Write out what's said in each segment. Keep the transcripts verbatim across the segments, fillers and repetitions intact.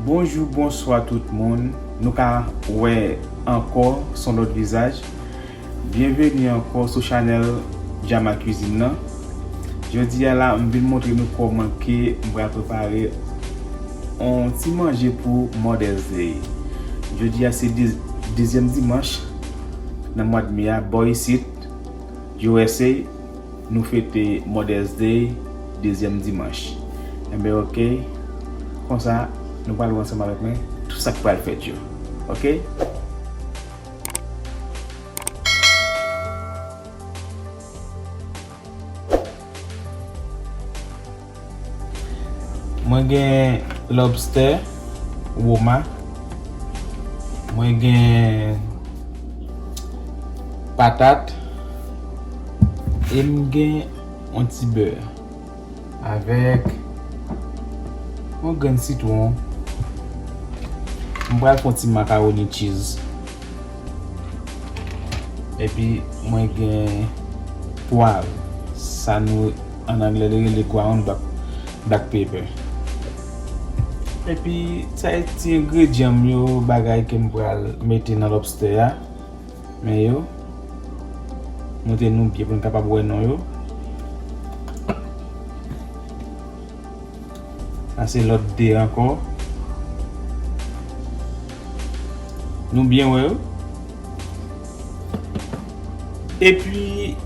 Bonjou, bonswa tout moun. Nou ka wè ankò s on lòt vizaj. Byenveni ankò sou chanèl Jama Cuisine nan. Jodi a la, m vin montre nou kòman ke m pral prepare on ti manje pou Mother's Day. Jodi a se de-, dezyèm dimanch nan mwa d me a, bò isit, U S A, nou fete Mother's Day dezyèm dimanch. Enben, oke. Konsa, nou pral wè ansanm avèk mwen tout sa k pral fèt yo. Oke? Mwen gen lobster, woma. Mwen gen patat. E m gen yon ti bè avèk yon grenn sitwon. M pral fè yon ti macaroni cheese. Epi mwen gen pwav, sa nou an anglè li rele ground black, black pepper. Epi sa e ti engredyan m yo, bagay ke m pral mete nan lobster a. Men yo, montre nou byen pou n kapab wè non yo. Sa se lòt de ankò. Nou byen wè yo. Epi,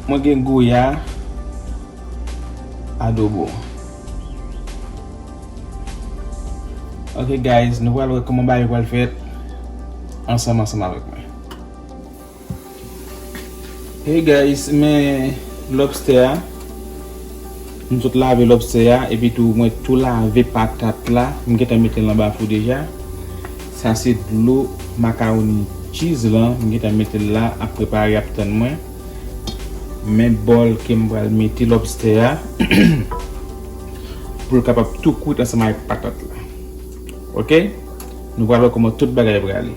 mwen gen goya adobo. Ok, guys, nou pral wè kòman bagay yo pral fèt ansanm, ansanm avèk mwen. Hey guys, men lobster a. M sot lave lobster a, epi tou mwen tou lave patat la. M gentan mete l anba fou deja. Sa se dlo macaroni cheese lan. M gentan mete l la, ap prepare, ap tann mwen. Men bòl ke m pral mete lobster a pou l kapab tou kwit ansanm avèk patat la. Ok? Nou pral wè kòman tout bagay prale.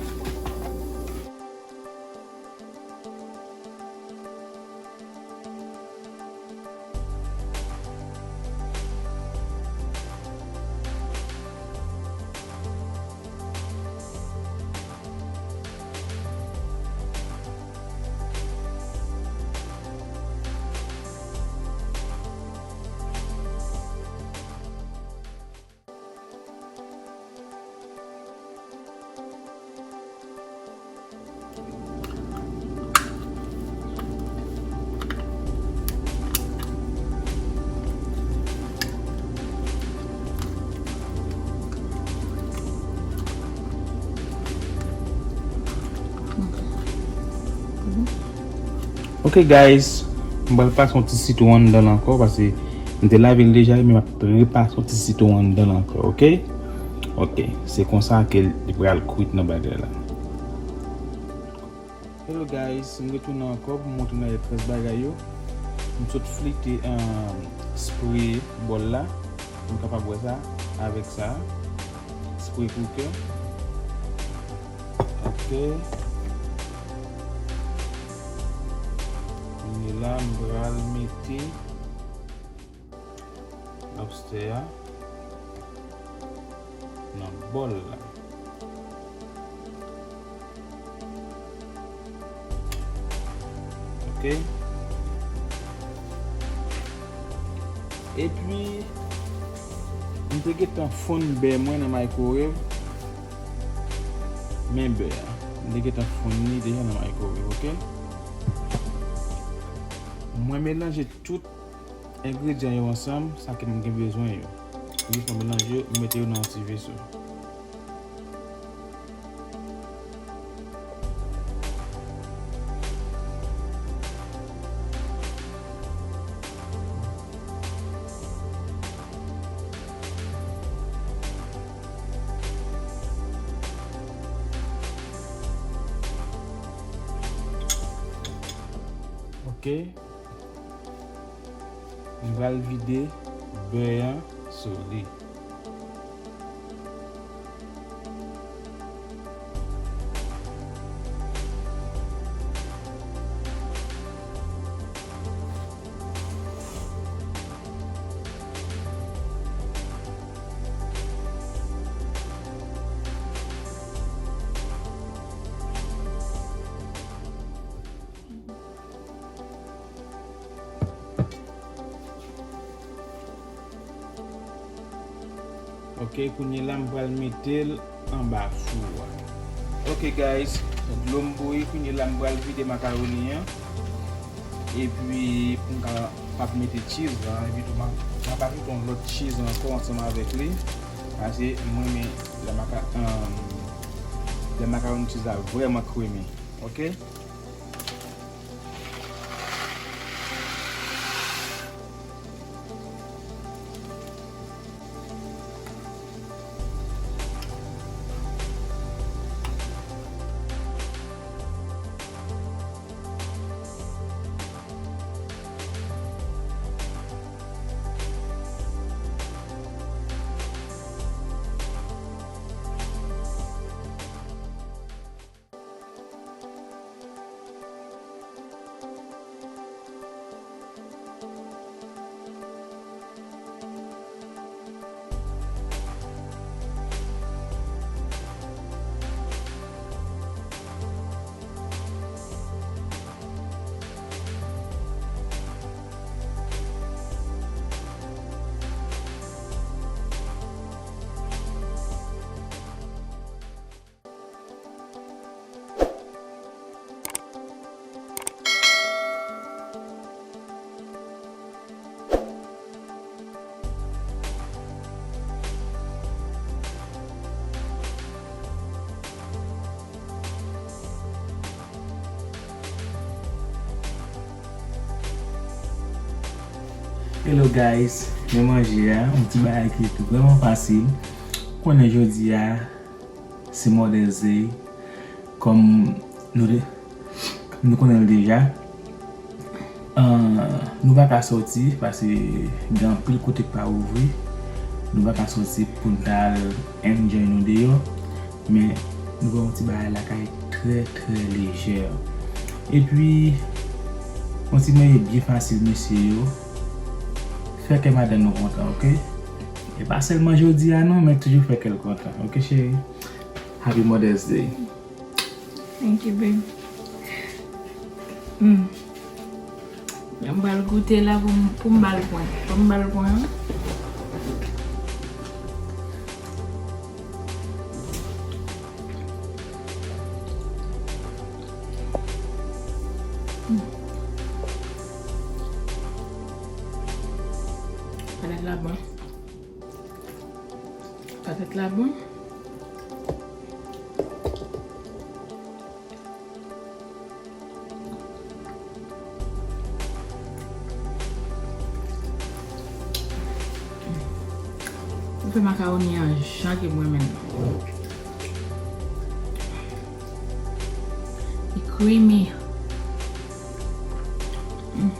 Ok, guys, m pral pase yon ti sitwon anndan l ankò, paske m te lave l deja, men m ap repase yon ti sitwon anndan l ankò, ok? Ok, se konsa ke li pral kwit nan bagay la. Hello guys, m retounen ankò pou m montre nou rès bagay yo. M sot flite, um, spray bòl la. Nou kapab wè sa avèk sa. Spray cooker. Ok. Kounye la, m pral mete lobster a nan bòl la. Ok. Epi, m te gentan fonn bè mwen nan microwave. Men bè a. M te gentan fonn li deja nan microwave, ok? Mwen melanje tout engredyan yo ansanm, sa ke m gen bezwen yo. Jis mwen melanje yo, m mete yo nan yon ti veso. Ok. M pral vide bè an sou li. Ok, kounye la m pral mete l anba fou a. Ok guys, dlo m bouyi, kounye la m pral vide makawoni an. Epi pou m ka p ap mete cheese lan, epi tou m ap, m ap ajoute yon lòt cheese ankò ansanm avèk li. Paske mwen renmen lè maka, um, lè makawoni cheese la vrèman creamy. Ok? Hello guys, men manje a, yon ti bagay ki vrèman fasil. Ou konnen jodi a, se Mother's Day. Kòm nou de, nou konnen l deja, ah, nou pa ka sòti paske gen anpil kote k pa ouvri. Nou pa ka sòti pou n ta al enjoy nou deyò. Men nou pran yon ti bagay lakay trè, trè lejè. Epi, yon ti manje byen fasil, mesye yo. Fè kè madanm nou kontan, ok? E pa sèlman jodi a non, men toujou fè kè l kontan, ok cheri? Happy Mother's Day. Thank you, babe. Mm. M pral goute la pou m, pou m ba l pwen. Pou m ba l pwen, wi. Mm. Patat la bon. Patat la bon. M fè makawoni an jan ke m renmen l. Li creamy. Mm.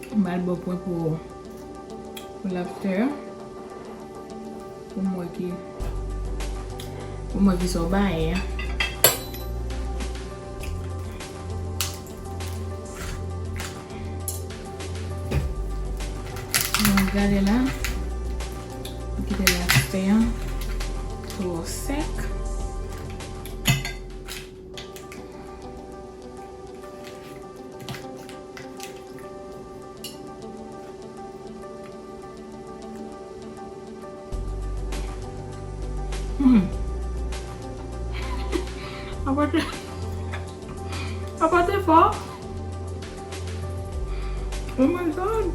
M pral ba w pwen pou, pou lobster an. Pou m wè ki, pou m wè ki sa w bay an. Bon, gade la. M kite lobster an twò sèk. Hmm. Apa te, apa te fò? Oh my God.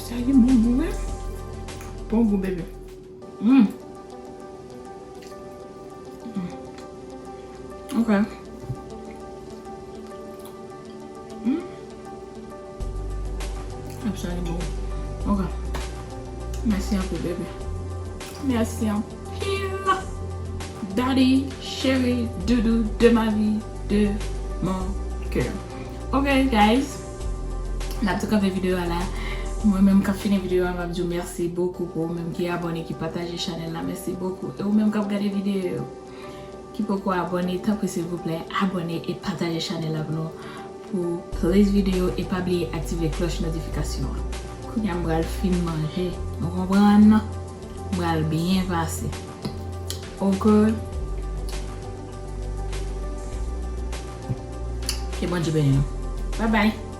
Sa gen bon gou, wi. Bon gou, bebe. Mm. Mm. Ok. Mm. Absolument. Ok. Mèsi anpil, bebe. Mèsi anpil. Daddy, chéri, doudou de ma vie, de mon cœur. Ok, guys. N ap tou kanpe videyo a la. Mwen menm k ap fini videyo a, m ap di w mèsi bokou pou ou menm ki abòne, ki pataje chanèl la. Mèsi bokou. E ou menm k ap gade videyo yo, ki poko abòne, tanpri silvouplè, abòne e pataje chanèl la pou nou, pou plis videyo e pa bliye aktive klòch notifikasyon an. Kounye a m pral fin manje. Nou konprann? M pral byen pase. Ok. Ke Bondye beni nou. Bye bye.